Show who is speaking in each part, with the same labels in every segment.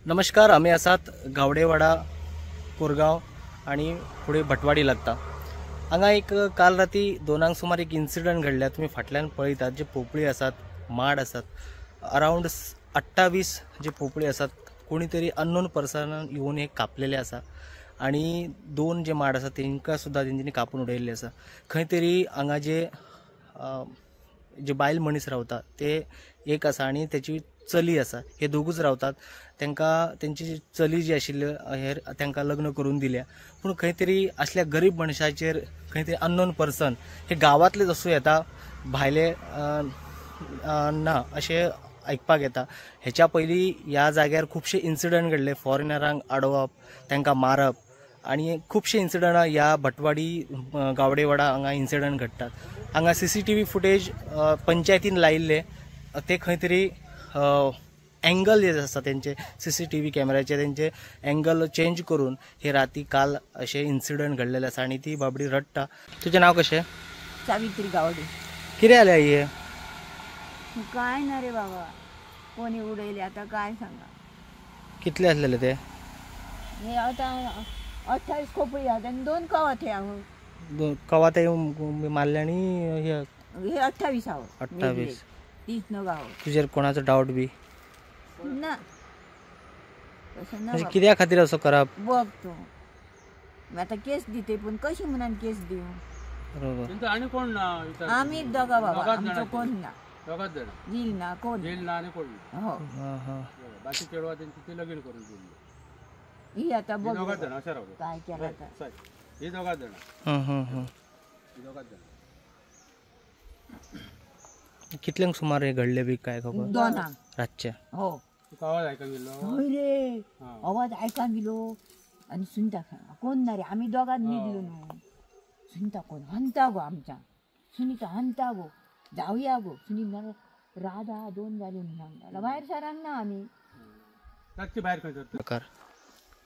Speaker 1: नमस्कार, आमी आसात गावडेवाडा कोरगांव आणि फुडें भटवाडी लागता. हांगा एक काल राती 2 सुमार एक इन्सिडंट घडल्या. तुमी फाटल्यान पळयतात जे पोपळी आसात, माड आसात, अरावंड 28 जे पोपळी आसात कोणी तरी अननोन पर्सनान येवन हे कापलेले आसा आणि 2 जे माड आसात तेंकां सुद्दां तेंच्यांनी कापून उडयल्ले आसा. खंय तरी हांगा जे जे बायल मनीस रावता ते एक आसा आणि तेची चली आसा, हे दोगूच रावतात. तांकां तेंची चली जी आशिल्ली हेर तांकां लग्न करून दिल्या, पूण खंय तरी असल्या गरीब मनशाचेर खंय तरी अननोन पर्सन हे गांवांतलेच आसूं येता, भायले ना अशें आयकपाक येता. हेच्या पयलीं ह्या जाग्यार खुबशे इन्सिडंट घडले, फॉरेनरांक आडोवप, तांकां मारप आणि खुबशे इन्सिडंटां ह्या भटवाडी गावडेवाडा हांगा इन्सिडंट घडटात. हांगा CCTV footage पंचायतीन लायिल्ले ते खंय तरी एंगल जे आसा तेंचे CCTV कॅमेराचे तेंचे एंगल चेंज करून हे राती काल अशे इन्सिडंट घडलेले आसा आणि ती बाबडी रडटा. तुजें नांव कशें?
Speaker 2: सावित्री गावडे.
Speaker 1: कितें जालें आई हें?
Speaker 2: काय ना रे बाबा, कोणी उडयले आता काय सांगा.
Speaker 1: कितले आसलेले ते?
Speaker 2: हे आता 28 खोपडी आहात आणि 2 कवाथे आहोत.
Speaker 1: 2 कवाथे मारले आणि हे
Speaker 2: 28 आहोत.
Speaker 1: 28
Speaker 2: 30 नग आहोत.
Speaker 1: तुजेर कोणाचो डावट बी
Speaker 2: ना? तसं ना.
Speaker 1: म्हणजे कित्या खातीर असो करप?
Speaker 2: बघ तू, मी आता केस दिते, पण कशी म्हणून केस देऊ?
Speaker 1: बरोबर.
Speaker 3: आणि कोण ना?
Speaker 2: आम्ही दोघा बाबा, आमचं कोण ना,
Speaker 3: दोघाच जण
Speaker 2: येईल ना कोण
Speaker 3: येईल ना आणि कोण ना.
Speaker 2: हो,
Speaker 3: बाकी चेडवा त्यांची ते लगीन करून दिली.
Speaker 2: ही आता बघ
Speaker 3: दोघाच जण अशा राहू
Speaker 2: काय केलं आता.
Speaker 3: हे दोघाच जण, दोघाच जण.
Speaker 1: कितल्यांक सुमार हे घडले बी काय खबर?
Speaker 2: 2
Speaker 1: रातच्या.
Speaker 2: हो.
Speaker 3: आवाज ऐकान गेलो?
Speaker 2: होय रे, आवाज ऐकान गेलो आणि सुनता कोण ना रे, आम्ही दोघात निघलो न्हू. सुनता कोण हंता गो आमच्या सुनीता, हंता गो जाऊया गो सुनीता. राधा 2 झाली म्हणून बाहेर सरांग ना आम्ही
Speaker 3: रातची बाहेर खंय.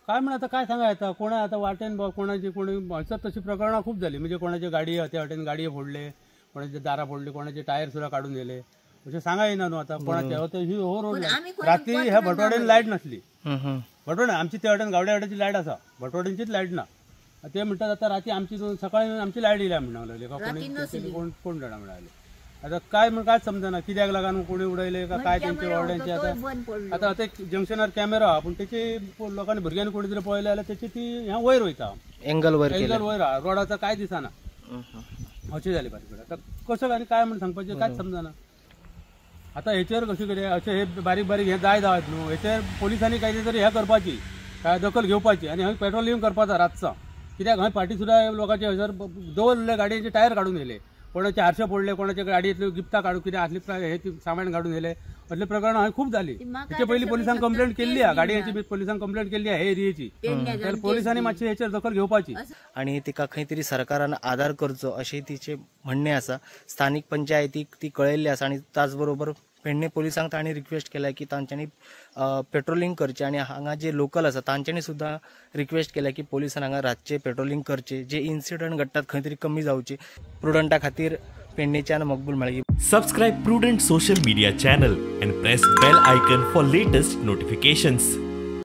Speaker 3: काय म्हण आता काय सांगा येता कोणा आता वाटेन कोणाची कोणी तशी प्रकरणां खूप झाली. म्हणजे कोणाची गाडी त्या वाटेन गाडये फोडले, कोणाचे दारा फोडले, कोणाचे टायर सुद्धा काढून दिले, अशें सांगा येना न्हू आता कोणाचे. ही हो रोड रात्री ह्या भटवाड्यान लायट नासली. भटवाड्यान आमची त्या वाटेन गावड्या लायट आसा, भटवाड्यांचीच लायट ना. ते म्हणटात आता राती आमची सकाळी आमची लायट येयल्या म्हणूंक लागले का कोणी कोण कोण जाणा म्हणाले. आता काय म्हण काय समजना कित्याक लागून कोणी उडयले का काय तेंचे वावड्यांचे. आता आता ते जंक्शनार कॅमेरा आहा, पूण तेची लोकांनी भुरग्यांनी कोणी तरी पळयले जाल्यार तेची ती ह्या वयर वयता,
Speaker 1: एंगल वयर,
Speaker 3: एंगल वयर आहा, रोडाचो काय दिसना अशें जालें बारीक. आतां कसो आनी काय म्हण सांगपाचें कांयच समजना. आतां हेचेर कशें कितें अशें हे बारीक बारीक हे जायत आहात न्हू, हेचेर पोलिसांनी कांय तरी हें करपाची, काय दखल घेवपाची आनी हंय पेट्रोलिंग करपाचा रातचा. कित्याक हंय फाटीं सुद्दां लोकांचे हयसर दवरलेले गाडयेचे टायर काडून व्हेले, कोणाचे आरशे फोडले, कोणाच्या गाडयेंतल्यो गिफ्टां काडून कितें आसली हे सामान काडून व्हेले. असले प्रकरणां हंय खूब जाली. हेचे पयलीं पोलिसांक कंप्लेंट केल्ली आहा, गाडयेची पोलिसांक कंप्लेंट केल्ली आहा हे एरियेची, तर पोलिसांनी मातशी हेचेर दखल घेवपाची
Speaker 1: आणि तिका खंय तरी सरकारान आदार करचो अशें तिचें म्हणणें आसा. स्थानीक पंचायतीक ती कळयल्ली आसा आणि त्याच बरोबर पेडणे पोलिसांक तांणी रिक्वेस्ट केल्या की तांच्यांनी पेट्रोलिंग करचें आणि हांगा जे लोकल आसा तांच्यांनी सुद्दां रिक्वेस्ट केल्या की पोलिसान हांगा रातचे पेट्रोलिंग करचें, जे इन्सिडंट घडटात खंय तरी कमी जावचे. प्रुडंटा खातीर पेडणेच्यान मकबूल मेळगी.
Speaker 4: Subscribe Prudent social media channel and press bell icon for latest notifications.